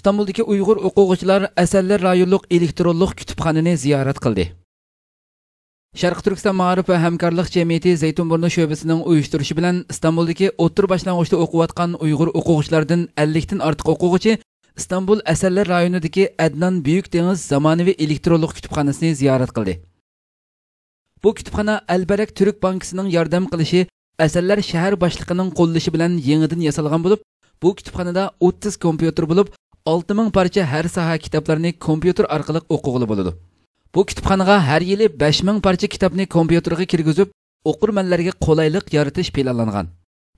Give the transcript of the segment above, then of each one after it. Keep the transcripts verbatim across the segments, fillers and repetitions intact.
ئىستانبۇلدىكى ئۇيغۇر ئوقۇغۇچىلار ئەسەنلەر رايونلۇق ئېلېكترونلۇق كۇتۇپخانىنى زىيارەت قىلدى. شەرقىي تۈركىستان مائارىپ ۋە ھەمكارلىق جەمئىيىتى زەيتۇنبۇرنۇ شۆبىسىنىڭ ئۇيۇشتۇرۇشى بىلەن ئىستانبۇلدىكى ئوتتۇرا باشلانغۇچتا ئوقۇۋاتقان ئۇيغۇر ئوقۇغۇچىلاردىن ئەللىكتىن ئارتۇق ئوقۇغۇچى ئىستانبۇل ئەسەنلەر رايونىدىكى ئەدنان بۈيۈك دېڭىز زامانىۋى ئېلېكترونلۇق كۇتۇپخانىسىنى زىيارەت قىلدى. بۇ كۇتۇپخانا ئەلبەرەك تۈرك بانكىسىنىڭ ياردەم قىلىشى، ئەسەنلەر شەھەر باشلىقىنىڭ قوللىشى بىلەن يېڭىدىن ياسالغان بولۇپ، بۇ كۇتۇپخانىدا ئوتتۇز كومپيۇتېر بولۇپ، ئالتە مىڭ پارچە ھەر ساھە كىتابلارنى كومپيۇتېر ئارقىلىق ئوقۇغىلى بولىدۇ. بۇ كۇتۇپخانىغا ھەر يىلى بەش مىڭ پارچە كىتابنى كومپيۇتېرغا كىرگۈزۈپ، ئوقۇرمەنلەرگە قولايلىق يارىتىش پىلانلانغان.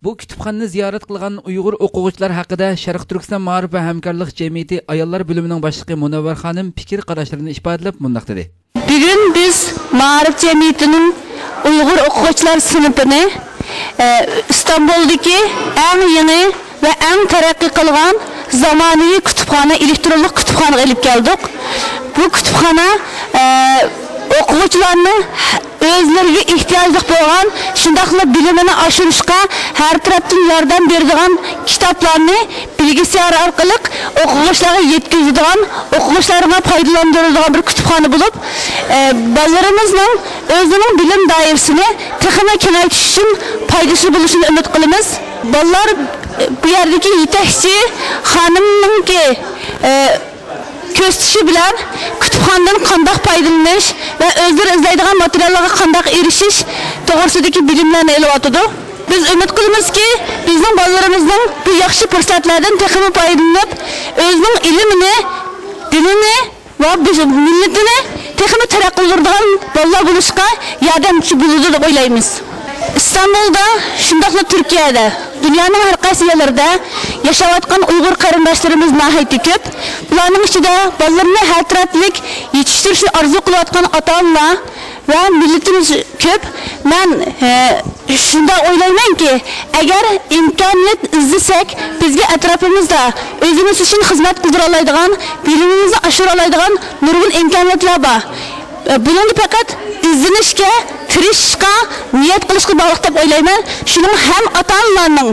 بۇ كۇتۇپخانىنى زىيارەت قىلغان ئۇيغۇر ئوقۇغۇچىلار ھەققىدە شەرقىي تۈركىستان مائارىپ ۋە ھەمكارلىق جەمئىيىتى ئاياللار بۆلۈمىنىڭ باشلىقى مۇنەۋۋەر خانىم پىكىر قاراشلىرىنى ئىپادىلەپ مۇنداق دېدى. بۈگۈن بىز مائارىپ جەمئىيىتىنىڭ ئۇيغۇر ئوقۇغۇچىلار سىنىپىنى، ئە، ئىستانبۇلدىكى ئەڭ يېڭى ۋە ئەڭ تەرەققىي قىلغان زامانىۋى كۇتۇپخانا، ئېلېكترونلۇق كۇتۇپخانىغا ئېلىپ كەلدۇق. بۇ كۇتۇپخانا، ئە، ئوقۇغۇچىلارنىڭ ئۆزلىرىگە ئېھتىياجلىق بولغان، شۇنداقلا بىلىمىنى ئاشۇرۇشقا ھەر تەرەپتىن ياردەم بېرىدىغان كىتابلارنى بىلگىسىيار ئارقىلىق ئوقۇغۇچىلارغا يەتكۈزىدىغان، ئوقۇغۇچىلارغا پايدىلاندۇرىدىغان بىر كۇتۇپخانا بولۇپ، ئە، بالىلىرىمىزنىڭ ئۆزىنىڭ بىلىم دائىرىسىنى تېخىمۇ كېڭەيتىش ئۈچۈن پايدىسى بولۇشىنى ئۈمىد قىلىمىز. بالىلار، ئە، بۇ يەردىكى يېتەكچى خانىمنىڭكى، ئە، كۆرسىتىشى بىلەن كۇتۇپخانىدىن قانداق پايدىلىنىش ۋە ئۆزلىرى ئىزدەيدىغان ماتېرىياللارغا قانداق ئېرىشىش توغرىسىدىكى بىلىملەرنى ئېلىۋاتىدۇ. بىز ئۈمىد قىلىمىزكى، بىزنىڭ بالىلىرىمىزنىڭ بۇ ياخشى پۇرسەتلەردىن تېخىمۇ پايدىلىنىپ، ئۆزىنىڭ ئىلمىنى، دىنىنى ۋە بىز مىللىتىنى تېخىمۇ تەرەققىي قىلدۇرىدىغان بالىلار بولۇشقا ياردەمچى بولىدۇ دەپ ئويلايمىز. ئىستانبۇلدا، شۇنداقلا تۈركىيەدە، دۇنيانىڭ ھەر قايسى يەرلىرىدە ياشاۋاتقان ئۇيغۇر قېرىنداشلىرىمىز ناھايىتى كۆپ. بۇلارنىڭ ئىچىدە بالىلىرىنى ھەر تەرەپلىك يېتىشتۈرۈشنى ئارزۇ قىلىۋاتقان ئاتا-ئانىلار ۋە مىللىتىمىز كۆپ. مەن، ئە، شۇنداق ئويلايمەنكى، ئەگەر ئىمكانىيەت ئىزدىسەك، بىزگە ئەتراپىمىزدا ئۆزىمىز ئۈچۈن خىزمەت قىلدۇرالايدىغان، بىلىمىمىزنى ئاشۇرالايدىغان نۇرغۇن ئىمكانىيەتلەر بار. بۇنىڭدا پەقەت ئىزدىنىشكە، تىرىشىشقا، نىيەت قىلىشقا باغلىق دەپ ئويلايمەن. شۇنىڭ ھەم ئاتا-ئانىلارنىڭ،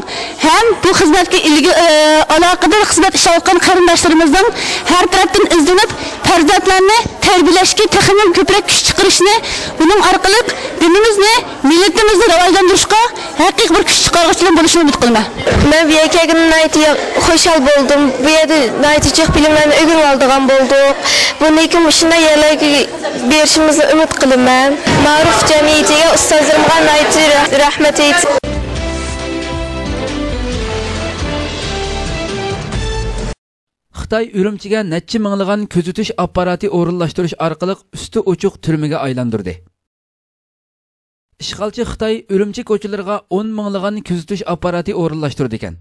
ھەم بۇ خىزمەتكە ئىلگە-، ئە، ئالاقىدار خىزمەت ئىشلەۋاتقان قېرىنداشلىرىمىزنىڭ ھەر تەرەپتىن ئىزدىنىپ، پەرزەنتلەرنى تەربىيەلەشكە تېخىمۇ كۆپرەك كۈچ چىقىرىشنى، بۇنىڭ ئارقىلىق دىنىمىزنى، مىللىتىمىزنى راۋاجلاندۇرۇشقا ھەقىقىي بىر كۈچ چىقارغۇچىلار بولۇشىنى ئۈمىد قىلىمەن. مەن بۇ يەرگە كەلگىنىمدىن ناھايىتى يا-، خۇشال بولدۇم. بۇ يەردە ناھايىتى جىق بىلىملەرنى ئۆگىنىۋالىدىغان بولدۇق. بۇندىن كېيىن مۇشۇنداق يەرلەرگە بېرىشىمىزنى ئۈمىد قىلىمەن. مائارىپ جەمئىيىتىگە، ئۇستازلىرىمغا ناھايىتى رەھ-، رەھمەت ئېيتىمەن. خىتاي ئۈرۈمچىگە نەچچە مىڭلىغان كۆزىتىش ئاپپاراتى ئورۇنلاشتۇرۇش ئارقىلىق ئۈستى ئوچۇق تۈرمىگە ئايلاندۇردى. ئىشغالچى خىتاي ئۈرۈمچى كوچىلىرىغا ئون مىڭلىغان كۆزىتىش ئاپپاراتى ئورۇنلاشتۇرىدىكەن.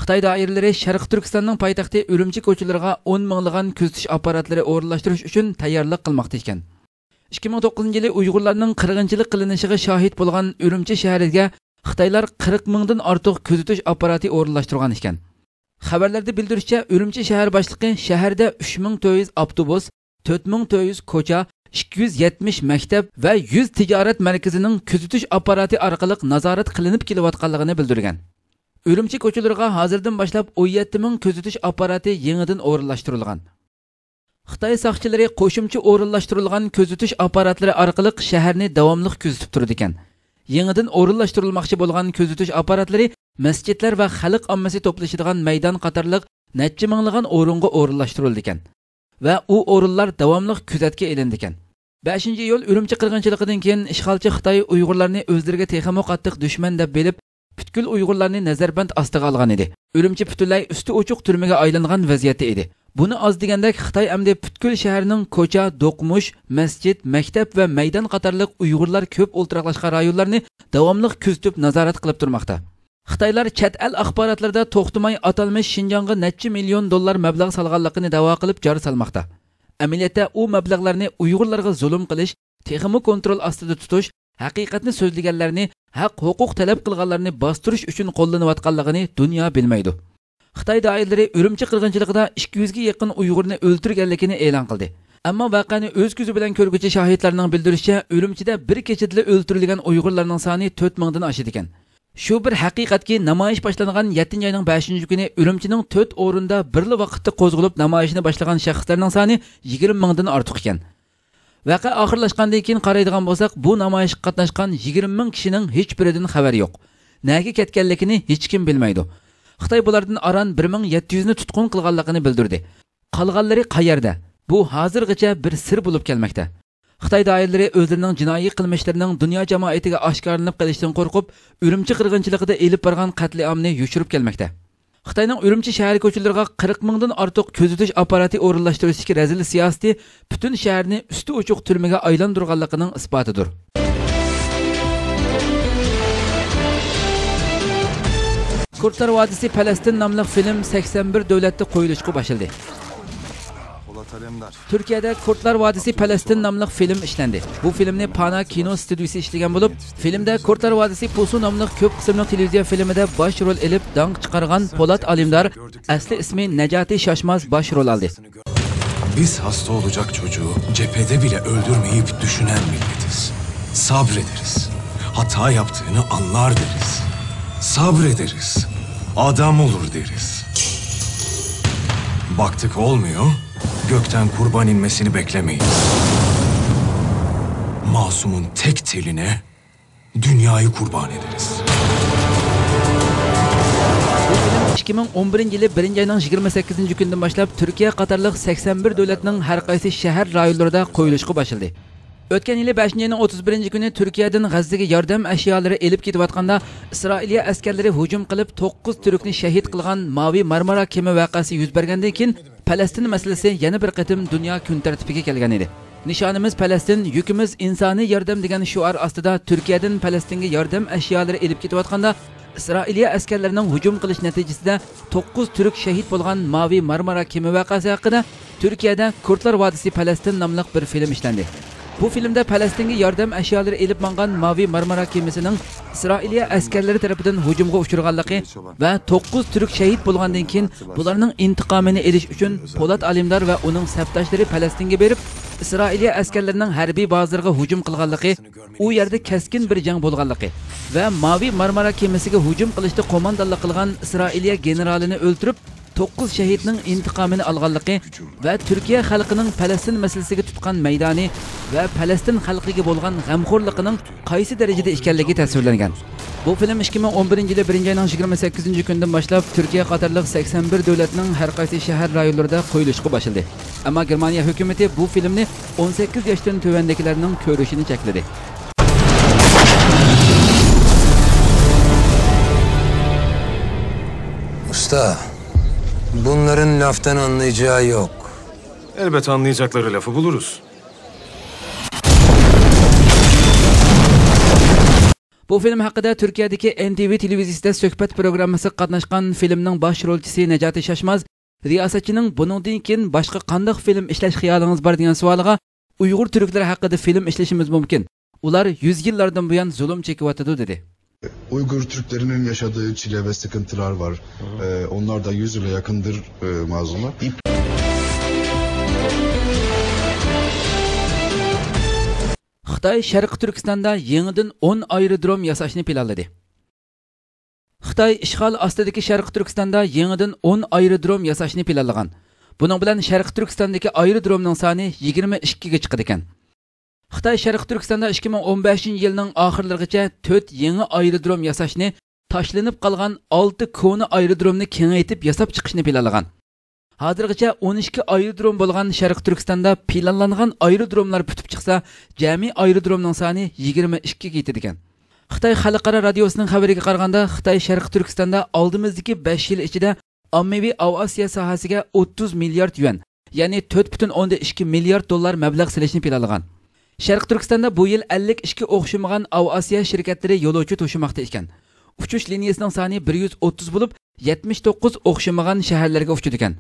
خىتاي دائىرىلىرى شەرقىي تۈركىستاننىڭ پايتەختى ئۈرۈمچى كوچىلىرىغا ئون مىڭلىغان كۆزىتىش ئاپپاراتلىرى ئورۇنلاشتۇرۇش ئۈچۈن تەييارلىق قىلماقتا ئىكەن. ئىككى مىڭ توققۇزىنچى يىلى ئۇيغۇرلارنىڭ قىرغىنچىلىق قىلىنىشىغا شاھىت بولغان ئۈرۈمچى شەھىرىگە خىتايلار قىرىق مىڭدىن ئارتۇق كۆزىتىش ئاپپاراتى ئورۇنلاشتۇرغان ئىكەن. خەۋەرلەردە بىلدۈرۈشىچە، ئۈرۈمچى شەھەر باشلىقى شەھەردە ئۈچ مىڭ تۆت يۈز ئاپتوبۇس، تۆت مىڭ تۆت يۈز كوچا، ئىككى يۈز يەتمىش مەكتەپ ۋە يۈز تىجارەت مەركىزىنىڭ كۆزىتىش ئاپپاراتى ئارقىلىق نازارەت قىلىنىپ كېلىۋاتقانلىقىنى بىلدۈرگەن. ئۈرۈمچى كوچىلىرىغا ھازىردىن باشلاپ ئون يەتتە مىڭ كۆزىتىش ئاپپاراتى يېڭىدىن ئورۇنلاشتۇرۇلغان. خىتاي ساقچىلىرى قوشۇمچە ئورۇنلاشتۇرۇلغان كۆزىتىش ئاپپاراتلىرى ئارقىلىق شەھەرنى داۋاملىق كۆزىتىپ تۇرىدىكەن. يېڭىدىن ئورۇنلاشتۇرۇلماقچى بولغان كۆزىتىش ئاپپاراتلىرى مەسچىتلەر ۋە خەلق ئاممىسى توپلىشىدىغان مەيدان قاتارلىق نەچچە مىڭلىغان ئورۇنغا ئورۇنلاشتۇرۇلىدىكەن ۋە ئۇ ئورۇنلار داۋاملىق كۆزەتكە ئېلىنىدىكەن. بەشىنچى ئىيۇل ئۈرۈمچى قىرغىنچىلىقىدىن كېيىن ئىشغالچى خىتاي ئۇيغۇرلارنى ئۆزلىرىگە تېخىمۇ قاتتىق دۈشمەن دەپ بىلىپ، پۈتكۈل ئۇيغۇرلارنى نەزەربەند ئاستىغا ئالغان ئىدى. ئۈرۈمچى پۈتۈنلەي ئۈستى ئوچۇق تۈرمىگە ئايلانغان ۋەزىيەتتە ئىدى. بۇنى ئاز دېگەندەك خىتاي ئەمدى پۈتكۈل شەھەرنىڭ كوچا، دوقمۇش، مەسچىت، مەكتەپ ۋە مەيدان قاتارلىق ئۇيغۇرلار كۆپ ئولتۇراقلاشقان رايونلارنى داۋاملىق كۆزىتىپ، نازارەت قىلىپ تۇرماقتا. خىتايلار چەت ئەل ئاخباراتلىرىدا توختىماي ئاتالمىش شىنجاڭغا نەچچە مىليون دوللار مەبلەغ سالغانلىقىنى دەۋا قىلىپ جار سالماقتا. ئەمەلىيەتتە ئۇ مەبلەغلەرنى ئۇيغۇرلارغا زۇلۇم قىلىش، تېخىمۇ كونترول ئاستىدا تۇتۇش، ھەقىقەتنى سۆزلىگەنلەرنى، ھەق ھوقۇق تەلەپ قىلغانلارنى باستۇرۇش ئۈچۈن قوللىنىۋاتقانلىقىنى دۇنيا بىلمەيدۇ. خىتاي دائىرىلىرى ئۈرۈمچى قىرغىنچىلىقىدا ئىككى يۈزگە يېقىن ئۇيغۇرنى ئۆلتۈرگەنلىكىنى ئېلان قىلدى. ئەمما ۋەقەنى ئۆز كۆزى بىلەن كۆرگۈچى شاھىتلارنىڭ بىلدۈرۈشىچە، ئۈرۈمچىدە بىر كېچىدىلا ئۆلتۈرۈلگەن ئۇيغۇرلارنىڭ سانى تۆت مىڭدىن ئاشىدىكەن. شۇ بىر ھەقىقەتكى، نامايىش باشلانغان يەتتىنچى ئاينىڭ بەشىنچى كۈنى ئۈرۈمچىنىڭ تۆت ئورۇندا بىرلا ۋاقىتتا قوزغىلىپ نامايىشنى باشلىغان شەخسلەرنىڭ سانى يىگىرمە مىڭدىن ئارتۇق ئىكەن. ۋەقە ئاخىرلاشقاندىن كېيىن قارايدىغان بولساق، بۇ نامايىشقا قاتناشقان يىگىرمە مىڭ كىشىنىڭ ھېچبىرىدىن خەۋەر يوق. نەگە كەتكەنلىكىنى ھېچكىم بىلمەيدۇ. خىتاي بۇلاردىن ئاران بىر مىڭ يەتتە يۈزنى تۇتقۇن قىلغانلىقىنى بىلدۈردى. قالغانلىرى قەيەردە؟ بۇ ھازىرغىچە بىر سىر بولۇپ كەلمەكتە. خىتاي دائىرىلىرى ئۆزلىرىنىڭ جىنايى قىلمىشلىرىنىڭ دۇنيا جامائىتىگە ئاشكارىلىنىپ قېلىشىدىن قورقۇپ، ئۈرۈمچى قىرغىنچىلىقىدا ئېلىپ بارغان قەتلىئامنى يوشۇرۇپ كەلمەكتە. خىتاينىڭ ئۈرۈمچى شەھەر كوچىلىرىغا قىرىق مىڭدىن ئارتۇق كۆزىتىش ئاپپاراتى ئورۇنلاشتۇرۇشتىكى رەزىل سىياسىتى پۈتۈن شەھەرنى ئۈستى ئوچۇق تۈرمىگە ئايلاندۇرغانلىقىنىڭ ئىسپاتىدۇر. كۇردلار ۋادىسى پەلەستىن ناملىق فىلىم سەكسەن بىر دۆلەتتە قويۇلۇشقا باشلىدى. تۈركىيەدە كۇردلار ۋادىسى پەلەستىن ناملىق فىلىم ئىشلەندى. بۇ فىلىمنى پانا كىنو ستۇدىيىسى ئىشلىگەن بولۇپ، فىلىمدە كۇردلار ۋادىسى پوسۇ ناملىق كۆپ قىسىملىق تېلېۋىزىيە فىلىمىدە باش رول ئېلىپ داڭ چىقارغان پولات ئالىمدار، ئەسلى ئىسمى نەجاتى شاشماز، باش رول ئالدى. Biz hasta olacak çocuğu cephede bile öldürmeyip düşünen milletiz. Sabrederiz. Hata yaptığını anlar deriz. Sabrederiz. Adam olur deriz. Baktık olmuyor, gökten kurban inmesini beklemeyiz. Masumun tek teline dünyayı kurban ederiz. بۇ فىلىم ئىككى مىڭ ئون بىرىنچى يىلى بىرىنچى ئاينىڭ يىگىرمە سەككىزىنچى كۈنىدىن باشلاپ تۈركىيە قاتارلىق سەكسەن بىر دۆلەتنىڭ ھەر قايسى شەھەر رايونلىرىدا قويۇلۇشقا باشلىدى. ئۆتكەن يىلى بەشىنچى ئاينىڭ ئوتتۇز بىرىنچى كۈنى تۈركىيەدىن غەززىگە ياردەم ئەشيالىرى ئېلىپ كېتىۋاتقاندا، ئىسرائىلىيە ئەسكەرلىرى ھۇجۇم قىلىپ، توققۇز تۈركنى شەھىت قىلغان ماۋى مارمارا كېمە ۋەقەسى يۈز بەرگەندىن كېيىن، پەلەستىن مەسىلىسى يەنە بىر قېتىم دۇنيا كۈن تەرتىپىگە كەلگەن ئىدى. نىشانىمىز پەلەستىن، يۈكىمىز ئىنسانىي ياردەم دېگەن شوئار ئاستىدا تۈركىيەدىن پەلەستىنگە ياردەم ئەشيالىرى ئېلىپ كېتىۋاتقاندا، ئىسرائىلىيە ئەسكەرلىرىنىڭ ھۇجۇم قىلىش نەتىجىسىدە توققۇز تۈرك شەھىت بولغان ماۋى مارمارا كېمە ۋەقەسى ھەققىدە تۈركىيەدە كۇردلار ۋادىسى پەلەستىن ناملىق بىر فىلىم ئىشلەندى. بۇ فىلىمدە پەلەستىنگە ياردەم ئەشيالىرى ئېلىپ ماڭغان ماۋى مارمارا كېمىسىنىڭ ئىسرائىلىيە ئەسكەرلىرى تەرىپىدىن ھۇجۇمغا ئۇچرىغانلىقى ۋە توققۇز تۈرك شەھىت بولغاندىن كېيىن بۇلارنىڭ ئىنتىقامىنى ئېلىش ئۈچۈن پولات ئالىمدار ۋە ئۇنىڭ سەپداشلىرى پەلەستىنگە بېرىپ، ئىسرائىلىيە ئەسكەرلىرىنىڭ ھەربىي بازىلىرىغا ھۇجۇم قىلغانلىقى، ئۇ يەردە كەسكىن بىر جەڭ بولغانلىقى ۋە ماۋى مارمارا كېمىسىگە ھۇجۇم قىلىشتا قوماندانلىق قىلغان ئىسرائىلىيە گېنېرالىنى ئۆلتۈرۈپ، توققۇز شەھىدنىڭ ئىنتىقامىنى ئالغانلىقى ۋە تۈركىيە خەلقىنىڭ پەلەستىن مەسىلىسىگە تۇتقان مەيدانى ۋە پەلەستىن خەلقىگە بولغان غەمخورلۇقىنىڭ قايسى دەرىجىدە ئىكەنلىكى تەسۋىرلەنگەن. بۇ فىلىم ئىككى مىڭ ئون بىرىنچى يىلى بىرىنچى ئاينىڭ يىگىرمە سەككىزىنچى كۈنىدىن باشلاپ تۈركىيە قاتارلىق سەكسەن بىر دۆلەتنىڭ ھەر قايسى شەھەر رايونلىرىدا قويۇلۇشقا باشلىدى. ئەمما گېرمانىيە ھۆكۈمىتى بۇ فىلىمنى ئون سەككىز ياشتىن تۆۋەندىكىلەرنىڭ كۆرۈشىنى چەكلىدى. Usta, bunların laftan anlayacağı yok. Elbet anlayacakları lafı buluruz. بۇ فىلىم ھەققىدە تۈركىيەدىكى ئېن تى ۋى تېلېۋىزىيىسىدە سۆھبەت پروگراممىسىغا قاتناشقان فىلىمنىڭ باش رولچىسى نەجاتى شاشماز رىياسەتچىنىڭ بۇنىڭدىن كېيىن باشقا قانداق فىلىم ئىشلەش خىيالىڭىز بار دېگەن سوئالىغا، ئۇيغۇر تۈركلىرى ھەققىدە فىلىم ئىشلىشىمىز مۇمكىن. ئۇلار يۈز يىللاردىن بۇيان زۇلۇم چېكىۋاتىدۇ، دېدى. Uygur Türklerinin yaşadığı çile ve sıkıntılar var. Ee, onlar da yüz yıla yakındır, e, mazlumlar. خىتاي شەرقىي تۈركىستاندا يېڭىدىن ئون ئايرودروم ياساشنى پىلانلىدى. خىتاي ئىشغال ئاستىدىكى شەرقىي تۈركىستاندا يېڭىدىن ئون ئايرودروم ياساشنى پىلانلىغان. بۇنىڭ بىلەن شەرقىي تۈركىستاندىكى ئايرودرومنىڭ سانى يىگىرمە ئىككىگە چىقىدىكەن. خىتاي شەرقىي تۈركىستاندا ئىككى مىڭ ئون بەشىنچى يىلنىڭ ئاخىرلىرىغىچە تۆت يېڭى ئايرودروم ياساشنى، تاشلىنىپ قالغان ئالتە كونا ئايرودرومنى كېڭەيتىپ ياساپ چىقىشنى پىلانلىغان. ھازىرغىچە ئون ئىككى ئايرودروم بولغان شەرقىي تۈركىستاندا پىلانلانغان ئايرودروملار پۈتۈپ چىقسا، جەمئىي ئايرودرومنىڭ سانى يىگىرمە ئىككىگە يېتىدىكەن. خىتاي خەلقئارا رادىيوسىنىڭ خەۋىرىگە قارىغاندا، خىتاي شەرقىي تۈركىستاندا ئالدىمىزدىكى بەش يىل ئىچىدە ئاممىۋى ئاۋىئاتسىيە ساھەسىگە ئوتتۇز مىليارد يۈەن، يەنى تۆت پۈتۈن ئوندىن ئىككى مىليارد دوللار مەبلەغ سېلىشنى پىلانلىغان. شەرقىي تۈركىستاندا بۇ يىل ئەللىك ئىككى ئوخشىمىغان ئاۋىئاتسىيە شىركەتلىرى يولۇچى توشۇماقتا ئىكەن. ئۇچۇش لىنىيىسىنىڭ سانى بىر يۈز ئوتتۇز بولۇپ، يەتمىش توققۇز ئوخشىمىغان شەھەرلەرگە ئۇچىدىكەن.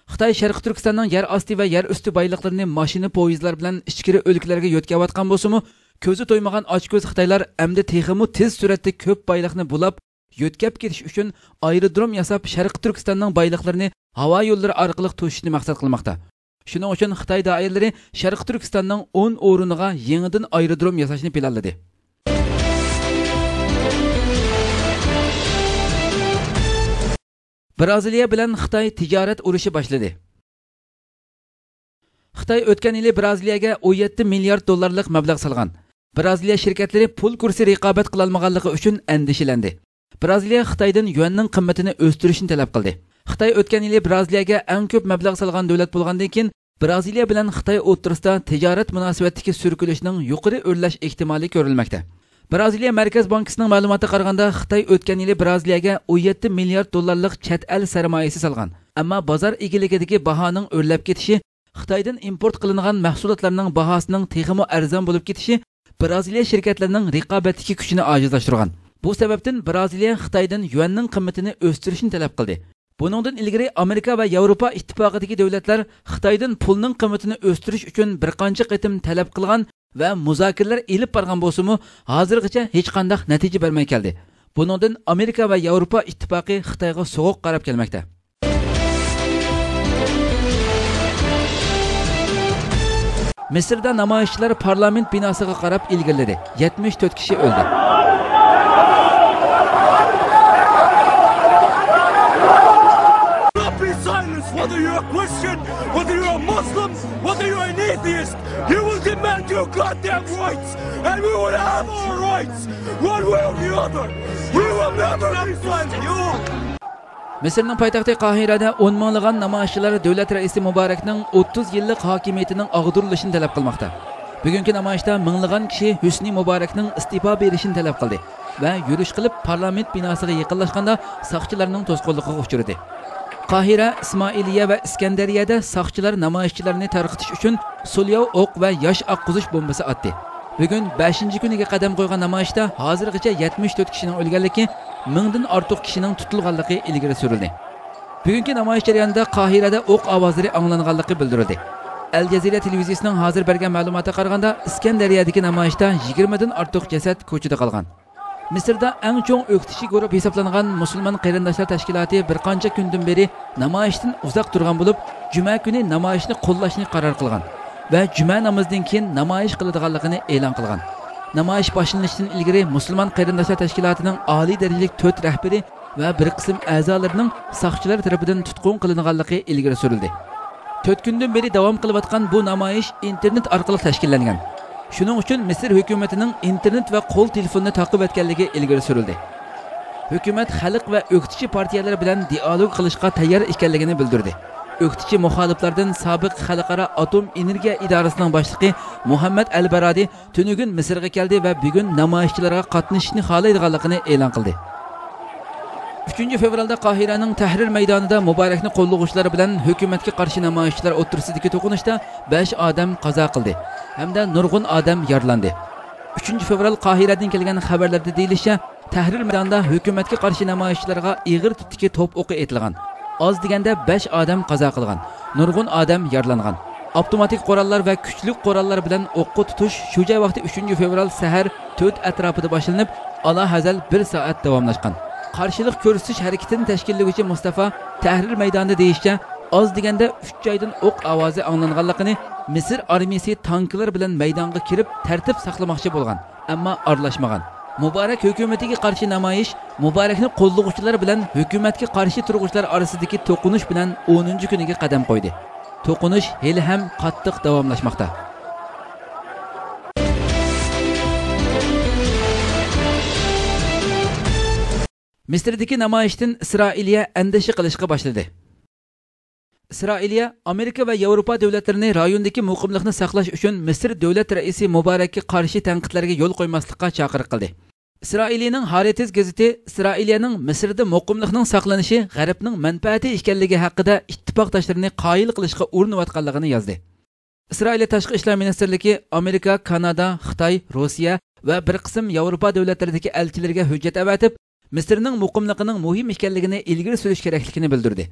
خىتاي شەرقىي تۈركىستاننىڭ يەر ئاستى ۋە يەر ئۈستى بايلىقلىرىنى ماشىنا پويىزلار بىلەن ئىچكىرى ئۆلكىلەرگە يۆتكەۋاتقان بولسىمۇ، كۆزى تويمىغان ئاچكۆز خىتايلار ئەمدى تېخىمۇ تېز سۈرئەتتە كۆپ بايلىقنى بۇلاپ، يۆتكەپ كېتىش ئۈچۈن ئايرودروم ياساپ، شەرقىي تۈركىستاننىڭ بايلىقلىرىنى ھاۋا يوللىرى ئارقىلىق توشۇشنى مەقسەت قىلماقتا. شۇنىڭ ئۈچۈن خىتاي دائىرىلىرى شەرقىي تۈركىستاننىڭ ئون ئورنىغا يېڭىدىن ئايرودروم ياساشنى پىلانلىدى. برازىلىيە بىلەن خىتاي تىجارەت ئۇرۇشى باشلىدى. خىتاي ئۆتكەن يىلى برازىلىيەگە ئون يەتتە مىليارد دوللارلىق مەبلەغ سالغان. برازىلىيە شىركەتلىرى پۇل كۇرسى رىقابەت قىلالمىغانلىقى ئۈچۈن ئەندىشىلەندى. برازىلىيە خىتايدىن يۈەننىڭ قىممىتىنى ئۆستۈرۈشنى تەلەپ قىلدى. خىتاي ئۆتكەن يىلى برازىلىيەگە ئەڭ كۆپ مەبلەغ سالغان دۆلەت بولغاندىن كېيىن، برازىلىيە بىلەن خىتاي ئوتتۇرىسىدا تىجارەت مۇناسىۋەتتىكى سۈركىلىشنىڭ يۇقىرى ئۆرلەش ئېھتىمالى كۆرۈلمەكتە. برازىلىيە مەركەز بانكىسىنىڭ مەلۇماتىغا قارىغاندا، خىتاي ئۆتكەن يىلى برازىلىيەگە ئون يەتتە مىليارد دوللارلىق چەت ئەل سەرمايىسى سالغان. ئەمما بازار ئىگىلىكىدىكى باھانىڭ ئۆرلەپ كېتىشى، خىتايدىن ئىمپورت قىلىنغان مەھسۇلاتلارنىڭ باھاسىنىڭ تېخىمۇ ئەرزان بولۇپ كېتىشى برازىلىيە شىركەتلىرىنىڭ رىقابەتتىكى كۈچىنى ئاجىزلاشتۇرغان. بۇ سەۋەبتىن برازىلىيە خىتايدىن يۈەننىڭ قىممىتىنى ئۆستۈرۈشنى تەلەپ قىلدى. بۇنىڭدىن ئىلگىرى ئامېرىكا ۋە ياۋروپا ئىتتىپاقىدىكى دۆلەتلەر خىتايدىن پۇلنىڭ قىممىتىنى ئۆستۈرۈش ئۈچۈن بىر قانچە قېتىم تەلەپ قىلغان ۋە مۇزاكىرىلەر ئېلىپ بارغان بولسىمۇ، ھازىرغىچە ھېچقانداق نەتىجە بەرمەي كەلدى. بۇنىڭدىن ئامېرىكا ۋە ياۋروپا ئىتتىپاقى خىتايغا سوغۇق قاراپ كەلمەكتە. مىسىردا نامايىشچىلار پارلامېنت بىناسىغا قاراپ ئىلگىرىلىدى. يەتمىش تۆت كىشى ئۆلدى. Not be silenced, whether you're a Christian, whether you're a Muslim, whether you're an atheist, you will demand your goddamn rights, and we will have our rights, one way or the other. We will never be silenced. مىسىرنىڭ پايتەختى قاھىرەدە ئون مىڭلىغان نامايىشچىلار دۆلەت رەئىسى مۇبارەكنىڭ ئوتتۇز يىللىق ھاكىمىيىتىنىڭ ئاغدۇرۇلۇشىنى تەلەپ قىلماقتا. بۈگۈنكى نامايىشتا مىڭلىغان كىشى ھۆسنى مۇبارەكنىڭ ئىستېپا بېرىشىنى تەلەپ قىلدى ۋە يۈرۈش قىلىپ پارلامېنت بىناسىغا يېقىنلاشقاندا ساقچىلارنىڭ توسقۇنلۇقىغا ئۇچرىدى. قاھىرە، ئىسمائىلىيە ۋە ئىسكەندەرىيەدە ساقچىلار نامايىشچىلارنى تارقىتىش ئۈچۈن سولياۋ ئوق ۋە ياش ئاققۇزۇش بومبىسى ئاتتى. بۈگۈن بەشىنچى كۈنىگە قەدەم قويغان نامايىشتا ھازىرغىچە يەتمىش تۆت كىشىنىڭ ئۆلگەنلىكى، مىڭدىن ئارتۇق كىشىنىڭ تۇتۇلغانلىقى ئىلگىرى سۈرۈلدى. بۈگۈنكى نامايىش جەريانىدا قاھىرەدە ئوق ئاۋازلىرى ئاڭلانغانلىقى بىلدۈرۈلدى. ئەل جەزىرە تېلېۋىزىيىسىنىڭ ھازىر بەرگەن مەلۇماتىغا قارىغاندا، ئىسكەندەرىيەدىكى نامايىشتا يىگىرمىدىن ئارتۇق جەسەت كوچىدا قالغان. مىسىردا ئەڭ چوڭ ئۆكتىچى گۇرۇپ ھېسابلانغان مۇسۇلمان قېرىنداشلار تەشكىلاتى بىر قانچە كۈندىن بېرى نامايىشتىن ئۇزاق تۇرغان بولۇپ، جۈمە كۈنى نامايىشنى قوللاشنى قارار قىلغان ۋە جۈمە نامىزىدىن كېيىن نامايىش قىلىدىغانلىقىنى ئېلان قىلغان. نامايىش باشلىنىشتىن ئىلگىرى مۇسۇلمان قېرىنداشلار تەشكىلاتىنىڭ ئالىي دەرىجىلىك تۆت رەھبىرى ۋە بىر قىسىم ئەزالىرىنىڭ ساقچىلار تەرىپىدىن تۇتقۇن قىلىنغانلىقى ئىلگىرى سۈرۈلدى. تۆت كۈندىن بېرى داۋام قىلىۋاتقان بۇ نامايىش ئىنتېرنېت ئارقىلىق تەشكىللەنگەن. شۇنىڭ ئۈچۈن مىسىر ھۆكۈمىتىنىڭ ئىنتېرنېت ۋە قول تېلېفونىنى تاقىۋەتكەنلىكى ئىلگىرى سۈرۈلدى. ھۆكۈمەت خەلق ۋە ئۆكتىچى پارتىيەلەر بىلەن دىئالوگ قىلىشقا تەييار ئىكەنلىكىنى بىلدۈردى. ئۆكتىچى مۇخالىپلاردىن سابىق خەلقئارا ئاتوم ئېنېرگىيە ئىدارىسىنىڭ باشلىقى مۇھەممەد ئەل بارادى تۈنۈگۈن مىسىرغا كەلدى ۋە بۈگۈن نامايىشچىلارغا قاتنىشىشنى خالايدىغانلىقىنى ئېلان قىلدى. ئۈچىنچى فېۋرالدا قاھىرەنىڭ تەھرىر مەيدانىدا مۇبارەكنى قوللىغۇچىلار بىلەن ھۆكۈمەتكە قارشى نامايىشچىلار ئوتتۇرىسىدىكى توقۇنۇشتا بەش ئادەم قازا قىلدى ھەمدە نۇرغۇن ئادەم يارىلاندى. ئۈچىنچى فېۋرال قاھىرەدىن كەلگەن خەۋەرلەردە دېيىلىشىچە، تەھرىر مەيدانىدا ھۆكۈمەتكە قارشى نامايىشچىلارغا ئېغىر تىپتىكى توپ ئوقى ئېتىلغان. ئاز دېگەندە بەش ئادەم قازا قىلغان، نۇرغۇن ئادەم يارىلانغان. ئاپتوماتىك قوراللار ۋە كۈچلۈك قوراللار بىلەن ئوققا تۇتۇش شۇ جاي ۋاقتى ئۈچىنچى فېۋرال سەھەر تۆت ئەتراپىدا باشلىنىپ، ئالاھەزەل بىر سائەت داۋاملاشقان. قارشىلىق كۆرسىتىش ھەرىكىتىنى تەشكىللىگۈچى مۇستافا تەھرىر مەيدانىدا دېيىشىچە، ئاز دېگەندە ئۈچ جايدىن ئوق ئاۋازى ئاڭلانغانلىقىنى، مىسىر ئارمىيىسى تانكىلار بىلەن مەيدانغا كىرىپ تەرتىپ ساقلىماقچى بولغان، ئەمما ئارىلاشمىغان. مۇبارەك ھۆكۈمىتىگە قارشى نامايىش مۇبارەكنى قوللىغۇچىلار بىلەن ھۆكۈمەتكە قارشى تۇرغۇچىلار ئارىسىدىكى توقۇنۇش بىلەن ئونىنچى كۈنىگە قەدەم قويدى. توقۇنۇش ھېلىھەم قاتتىق داۋاملاشماقتا. مىسىردىكى نامايىشتىن ئىسرائىلىيە ئەندىشە قىلىشقا باشلىدى. ئىسرائىلىيە ئامېرىكا ۋە ياۋروپا دۆلەتلىرىنى رايوندىكى مۇقىملىقنى ساقلاش ئۈچۈن مىسىر دۆلەت رەئىسى مۇبارەككە قارشى تەنقىدلەرگە يول قويماسلىققا چاقىرىق قىلدى. ئىسرائىلىيىنىڭ ھارىتىز گېزىتى ئىسرائىلىيەنىڭ مىسىردا مۇقىملىقنىڭ ساقلىنىشى غەربنىڭ مەنپەئەتى ئىكەنلىكى ھەققىدە ئىتتىپاقداشلىرىنى قايىل قىلىشقا ئۇرۇنۇۋاتقانلىقىنى يازدى. ئىسرائىلىيە تاشقى ئىشلار مىنىستىرلىكى ئامېرىكا، كانادا، خىتاي، روسىيە ۋە بىر قىسىم ياۋروپا دۆلەتلىرىدىكى ئەلچىلىرىگە ھۆججەت ئەۋەتىپ، مىسىرنىڭ مۇقىملىقىنىڭ مۇھىم ئىكەنلىكىنى ئىلگىرى سۈرۈش كېرەكلىكىنى بىلدۈردى.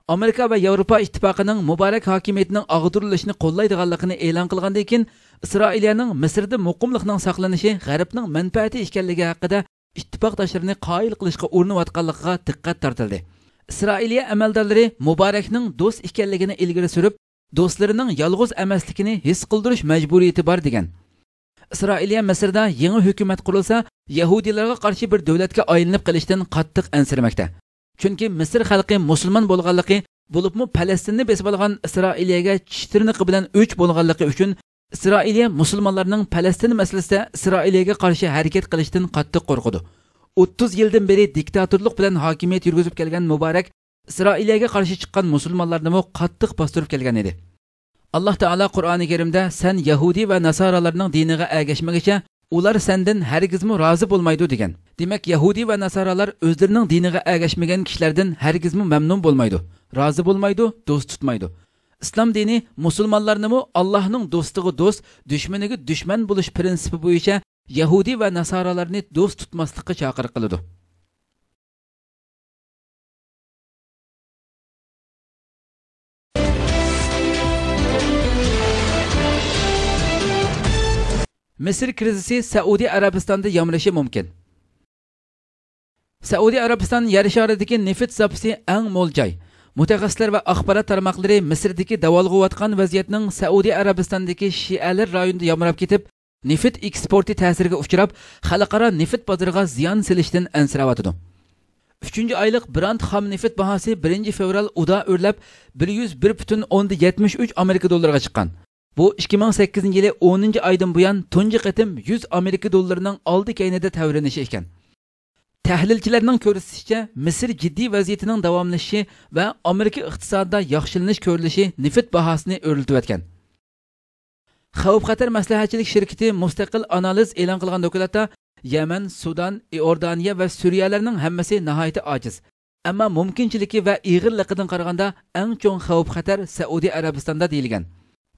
ئامېرىكا ۋە ياۋروپا ئىتتىپاقىنىڭ مۇبارەك ھاكىمىيىتىنىڭ ئاغدۇرۇلۇشىنى قوللايدىغانلىقىنى ئېلان قىلغاندىن كېيىن، ئىسرائىلىيەنىڭ مىسىردا مۇقىملىقنىڭ ساقلىنىشى غەربنىڭ مەنپەئەتى ئىكەنلىكى ھەققىدە ئىتتىپاقداشلىرىنى قايىل قىلىشقا ئۇرۇنۇۋاتقانلىقىغا دىققەت تارتىلدى. ئىسرائىلىيە ئەمەلدارلىرى مۇبارەكنىڭ دوست ئىكەنلىكىنى ئىلگىرى سۈرۈپ، دوستلىرىنىڭ يالغۇز ئەمەسلىكىنى ھېس قىلدۇرۇش مەجبۇرىيىتى بار، دېگەن. ئىسرائىلىيە مىسىردا يېڭى ھۆكۈمەت قۇرۇلسا، يەھۇدىيلارغا قارشى بىر دۆلەتكە ئايلىنىپ قېلىشتىن قاتتىق ئەنسىرىمەكتە. چۈنكى مىسىر خەلقى مۇسۇلمان بولغانلىقى، بولۇپمۇ پەلەستىننى بېسىۋالغان ئىسرائىلىيەگە چىش تىرنىقى بىلەن ئۆچ بولغانلىقى ئۈچۈن، ئىسرائىلىيە مۇسۇلمانلارنىڭ پەلەستىن مەسىلىسىدە ئىسرائىلىيەگە قارشى ھەرىكەت قىلىشتىن قاتتىق قورقىدۇ. ئوتتۇز يىلدىن بېرى دىكتاتورلۇق بىلەن ھاكىمىيەت يۈرگۈزۈپ كەلگەن مۇبارەك ئىسرائىلىيەگە قارشى چىققان مۇسۇلمانلارنىمۇ قاتتىق باستۇرۇپ كەلگەن ئىدى. ئاللاھ تائالا قۇرئانى كەرىمدە، «سەن يەھۇدىي ۋە ناسارالارنىڭ دىنىغا ئەگەشمىگىچە، ئۇلار سەندىن ھەرگىزمۇ رازى بولمايدۇ» دېگەن. دېمەك، يەھۇدىي ۋە ناسارالار ئۆزلىرىنىڭ دىنىغا ئەگەشمىگەن كىشىلەردىن ھەرگىزمۇ مەمنۇن بولمايدۇ، رازى بولمايدۇ، دوست تۇتمايدۇ. ئىسلام دىنى مۇسۇلمانلارنىمۇ ئاللاھنىڭ دوستىغا دوست، دۈشمىنىگە دۈشمەن بولۇش پرىنسىپى بويىچە يەھۇدىي ۋە ناسارالارنى دوست تۇتماسلىققا چاقىرىق قىلىدۇ. مىسىر كىرىزىسى سەئۇدى ئەرەبىستاندا يامرىشى مۇمكىن. سەئۇدى ئەرەبىستان يەر شارىدىكى نېفىت زاپىسى ئەڭ مول جاي. مۇتەخەسسىسلەر ۋە ئاخبارات تارماقلىرى مىسىردىكى داۋالغۇۋاتقان ۋەزىيەتنىڭ سەئۇدى ئەرەبىستاندىكى شىئەلەر رايونىدا يامراپ كېتىپ، نېفىت ئېكسپورتى تەسىرگە ئۇچراپ، خەلقئارا نېفىت بازىرىغا زىيان سېلىشتىن ئەنسىرەۋاتىدۇ. ئۈچىنچى ئايلىق برانت خام نېفىت باھاسى بىرىنچى فېۋرال ئۇدا ئۆرلەپ، بىر يۈز بىر پۈتۈن ئوندىن يەتمىش ئۈچ ئامېرىكا دوللىرىغا چىققان. بۇ ئىككى مىڭ سەككىزىنچى يىلى ئونىنچى ئايدىن بۇيان تۇنجى قېتىم يۈز ئامېرىكا دوللىرىنىڭ ئالدى كەينىدە تەۋرىنىشى ئىكەن. تەھلىلچىلەرنىڭ كۆرسىتىشىچە، مىسىر جىددىي ۋەزىيىتىنىڭ داۋاملىشىشى ۋە ئامېرىكا ئىقتىسادىدا ياخشىلىنىش كۆرۈلۈشى نېفىت باھاسىنى ئۆرلىتىۋەتكەن. خەۋپ-خەتەر مەسلىھەتچىلىك شىركىتى مۇستەقىل ئانالىز ئېلان قىلغان دوكلاتتا، يەمەن، سۇدان، ئىئوردانىيە ۋە سۈرىيەلەرنىڭ ھەممىسى ناھايىتى ئاجىز. ئەمما مۇمكىنچىلىكى ۋە ئېغىرلىقىدىن قارىغاندا، ئەڭ چوڭ خەۋپ-خەتەر سەئۇدى ئەرەبىستاندا دېيىلگەن.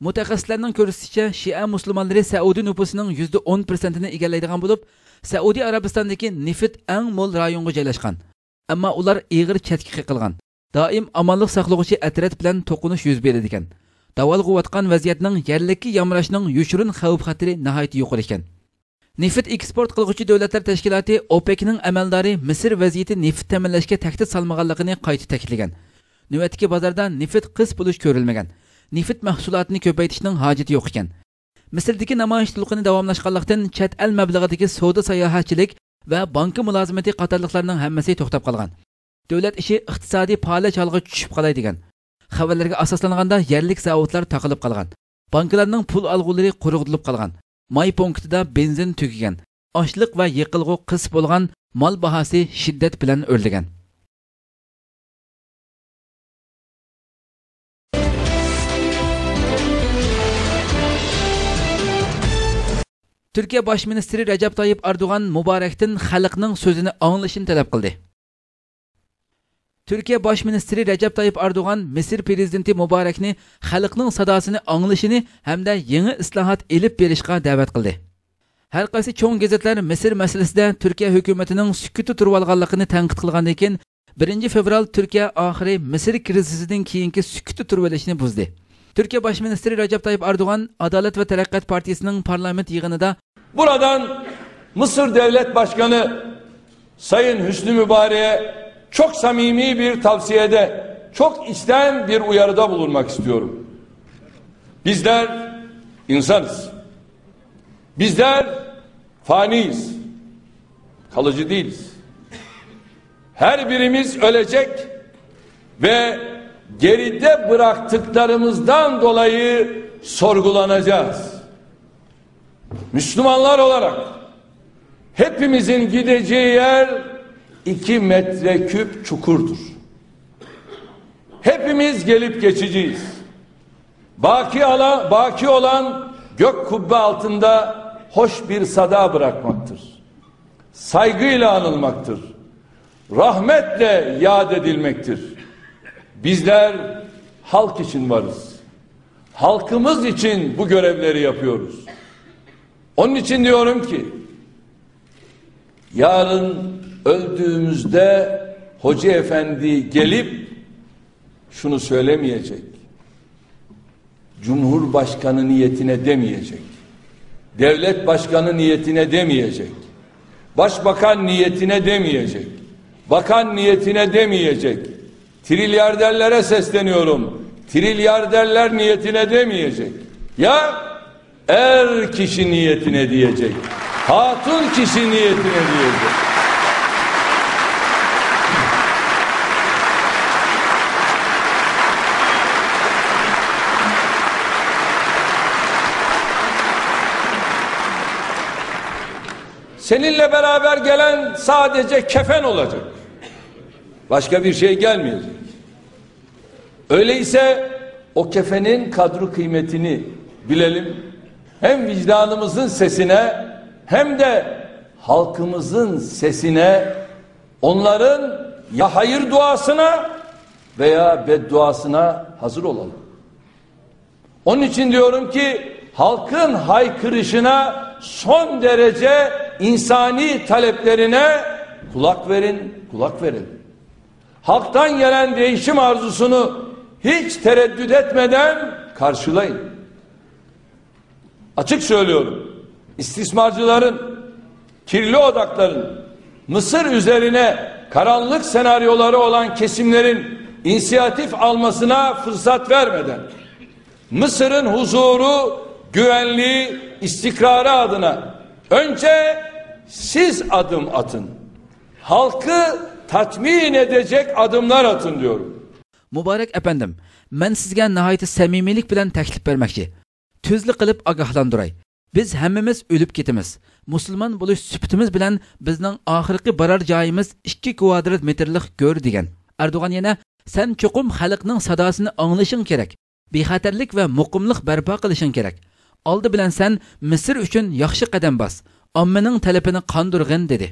مۇتەخەسسىسلەرنىڭ كۆرسىتىشىچە، شىئە مۇسۇلمانلىرى سەئۇدى نوپۇسىنىڭ يۈزدە ئون پىرسەنتىنى ئىگىلەيدىغان بولۇپ، سەئۇدى ئەرەبىستاندىكى نېفىت ئەڭ مول رايونغا جايلاشقان. ئەمما ئۇلار ئېغىر چەتكە قېقىلغان. دائىم ئامانلىق ساقلىغۇچى ئەترەت بىلەن توقۇنۇش يۈز بېرىدىكەن. داۋالغۇۋاتقان ۋەزىيەتنىڭ يەرلىككە يامراشنىڭ يوشۇرۇن خەۋپ-خەتىرى ناھايىتى يۇقىرى ئىكەن. نېفىت ئېكسپورت قىلغۇچى دۆلەتلەر تەشكىلاتى ئوپېكنىڭ ئەمەلدارى مىسىر ۋەزىيىتى نېفىت تەمىنلەشكە تەھدىت سالمىغانلىقىنى قايتا تەكىتلىگەن. نۆۋەتتىكى بازاردا نېفىت قىس بولۇش كۆرۈلمىگەن. نېفىت مەھسۇلاتىنى كۆپەيتىشنىڭ ھاجىتى يوق ئىكەن. مىسىردىكى نامايىش دولقۇنى داۋاملاشقانلىقتىن، چەت ئەل مەبلىغىدىكى سودا-ساياھەتچىلىك ۋە بانكا مۇلازىمىتى قاتارلىقلارنىڭ ھەممىسى توختاپ قالغان. دۆلەت ئىشى ئىقتىسادىي پالەچ ھالغا چۈشۈپ قالاي دېگەن. خەۋەرلەرگە ئاساسلانغاندا، يەرلىك زاۋۇتلار تاقىلىپ قالغان. بانكىلارنىڭ پۇل ئالغۇلىرى قۇرۇقتۇرۇلۇپ قالغان. ماي پونكىتىدا بېنزىن تۈگىگەن. ئاشلىق ۋە يېقىلغۇ قىس بولغان. مال باھاسى شىددەت بىلەن ئۆرلىگەن. تۈركىيە باش مىنىستىرى رەجەپ تايىپ ئەردوغان مۇبارەكتىن خەلقنىڭ سۆزىنى ئاڭلىشىنى تەلەپ قىلدى. تۈركىيە باش مىنىستىرى رەجەپ تايىپ ئەردوغان مىسىر پىرېزىدېنتى مۇبارەكنى خەلقنىڭ ساداسىنى ئاڭلىشىنى ھەمدە يېڭى ئىسلاھات ئېلىپ بېرىشقا دەۋەت قىلدى. ھەر قايسى چوڭ گېزىتلەر مىسىر مەسىلىسىدە تۈركىيە ھۆكۈمىتىنىڭ سۈكۈتتە تۇرۇۋالغانلىقىنى تەنقىد قىلغاندىن كېيىن، بىرىنچى فېۋرال تۈركىيە ئاخىرى مىسىر كىرىزىسىدىن كېيىنكى سۈكۈتتە تۇرۇۋېلىشنى بۇزدى. تۈركىيە باش مىنىستىرى رەجەپ تايىپ ئەردوغان ئادالەت ۋە تەرەققىيات پارتىيىسىنىڭ پارلامېنت يىغىنىدا، Buradan Mısır Devlet Başkanı Sayın Hüsnü Mübarek'e çok samimi bir tavsiyede, çok içten bir uyarıda bulunmak istiyorum. Bizler insanız. Bizler faniyiz. Kalıcı değiliz. Her birimiz ölecek ve geride bıraktıklarımızdan dolayı sorgulanacağız. Müslümanlar olarak hepimizin gideceği yer iki metreküp çukurdur. Hepimiz gelip geçeceğiz. Baki, ala, baki olan gök kubbe altında hoş bir sada bırakmaktır. Saygıyla anılmaktır. Rahmetle yad edilmektir. Bizler halk için varız. Halkımız için bu görevleri yapıyoruz. Onun için diyorum ki, yarın öldüğümüzde Hoca Efendi gelip şunu söylemeyecek. Cumhurbaşkanı niyetine demeyecek. Devlet başkanı niyetine demeyecek. Başbakan niyetine demeyecek. Bakan niyetine demeyecek. Trilyarderlere sesleniyorum. Trilyarderler niyetine demeyecek. Ya er kişi niyetine diyecek. Hatun kişi niyetine diyecek. Seninle beraber gelen sadece kefen olacak. Başka bir şey gelmeyecek. Öyleyse o kefenin kadru kıymetini bilelim. Hem vicdanımızın sesine hem de halkımızın sesine, onların ya hayır duasına veya bedduasına hazır olalım. Onun için diyorum ki halkın haykırışına son derece insani taleplerine kulak verin, kulak verin. Halktan gelen değişim arzusunu hiç tereddüt etmeden karşılayın. Açık söylüyorum. İstismarcıların, kirli odakların, Mısır üzerine karanlık senaryoları olan kesimlerin inisiyatif almasına fırsat vermeden Mısır'ın huzuru, güvenliği, istikrarı adına önce siz adım atın. Halkı tatmin edecek adımlar atın diyorum. مۇبارەك ئەپەندىم، مەن سىزگە ناھايىتى سەمىمىيلىك بىلەن تەكلىپ بەرمەكچى. تۈزلا قىلىپ ئاگاھلاندۇراي. بىز ھەممىمىز ئۆلۈپ كېتىمىز. مۇسۇلمان بولۇش سۈپىتىمىز بىلەن بىزنىڭ ئاخىرقى بارار جايىمىز ئىككى كۋادرات مېتىرلىق گۆر دېگەن. ئەردوغان يەنە، سەن چوقۇم خەلقنىڭ ساداسىنى ئاڭلىشىڭ كېرەك. بىخەتەرلىك ۋە مۇقىملىق بەرپا قىلىشىڭ كېرەك. ئالدى بىلەن سەن مىسىر ئۈچۈن ياخشى قەدەم باس. ئاممىنىڭ تەلىپىنى قاندۇرغىن، دېدى.